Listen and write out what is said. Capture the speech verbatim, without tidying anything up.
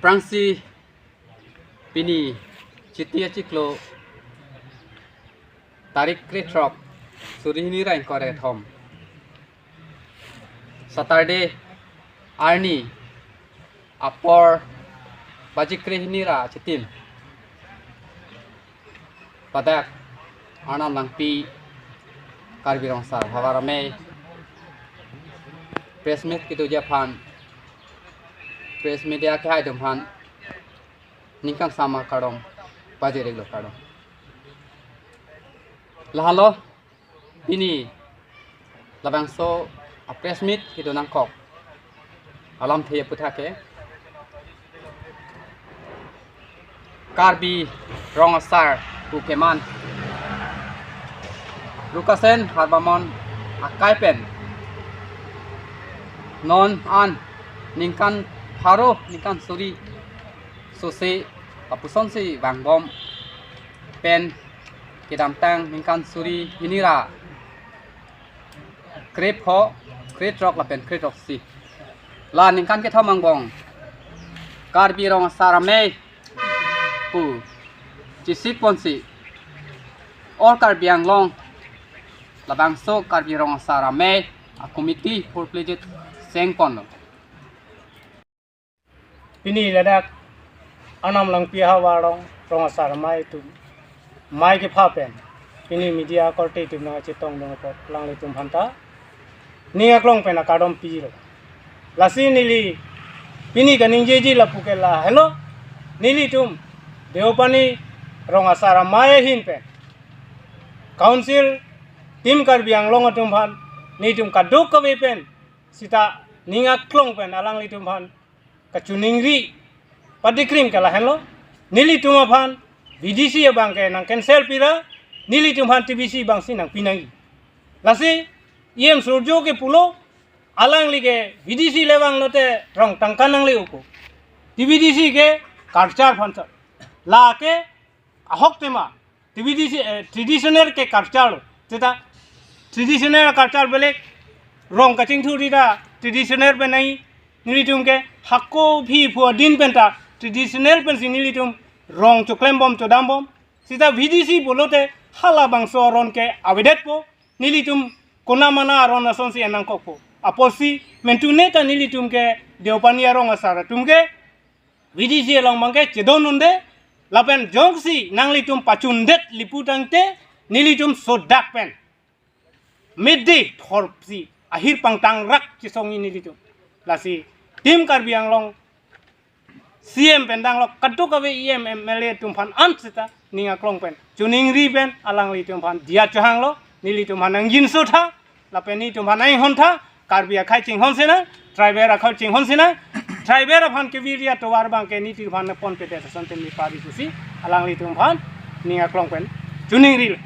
Aphrangsi pini Chiti achiklo tarik krethrok, suri hini ra ingkoi ra kethom, Saturday arni apor baji kre hini ra chitim padak Arnam Langpi Karbi Rong Asar Havar Amei press meet kedoji aphan, press media kehai atum aphan ningkan sama kardom pajir-iklo, kardom. Lahelo pini labangso a press meet kedo nangkok alamthe aputhak ke Karbi Rong Asar pu keman Rukasen Harbamon akai pen non an ningkan pharo, ningkan suri sose apusonsi vangbom pen kedamtang ningkan suri hini ra krepho, krethrok lapen krethrok isi, la ningkan kethom angbong Karbi Rong Asar Amei pu chesik ponsi All Karbi Anglong labangso Karbi Rong Asar Amei a committee full-fledged seng ponlo. Pini ladak Arnam Langpi Havar Rong, Rong Asar Amei atum amei kepha pen pini media korte atum nangchetongdun apot alanglitum aphanta ning aklong pen akardom pilo. Lasi neli pini kaningjeji lapu ke lahelo, nelitum Deopani Rong Asar Amei ahin pen Council, Team Karbi Anglong atum aphan, nelitum kadokave pen sita ning aklong pen alanglitum aphan kachiningri padikrim ke lahenlo. Nelitum aphan V D C abang ke nang cancel pira, nelitum aphan T B C abangsi nangpi nangji. Lasi E M Surjo ke pulo, alangli ke V D C le vanglote rong tangka nangle-o ko. T B D C ke culture aphan chot. Lake ahok tema T B D C, eh, traditional ke culture lo. Seta traditional culture beleg, rong kachingthurji ta traditional pen nangji. Nelitum ke hako aphi aphu adin pen ta traditional pensi nelitum rong choklembom chodambom. Seta V D C pulote halabangso aron ke avedetpo. Nelitum konamana aron asonsi en nangkokpo. Apotsi mentune ta nelitum ke Deopani arong asar atum ke V D C along abang ke chedondunde, lapen jongsi nanglitum pachundet lipu tangte nelitum sodak pen midi thorsi ahir pangtangrak chesongji nelitum. Lasi Team Karbi Anglong C M pen danglo, kadokave E M, M L A atum aphan an seta ning aklong pen chiningri pen alanglitum aphan diya chohanglo, nelitum aphan nangjinso tha, lapen nelitum aphan nanghon tha. Karbi akhei chinghon sinang, tribal akhei chinghon sinang, tribal aphan kevirji atovar abang ke nelitum aphan ponpedet asonte neli pari pusi alanglitum aphan ning aklong pen chiningrilo.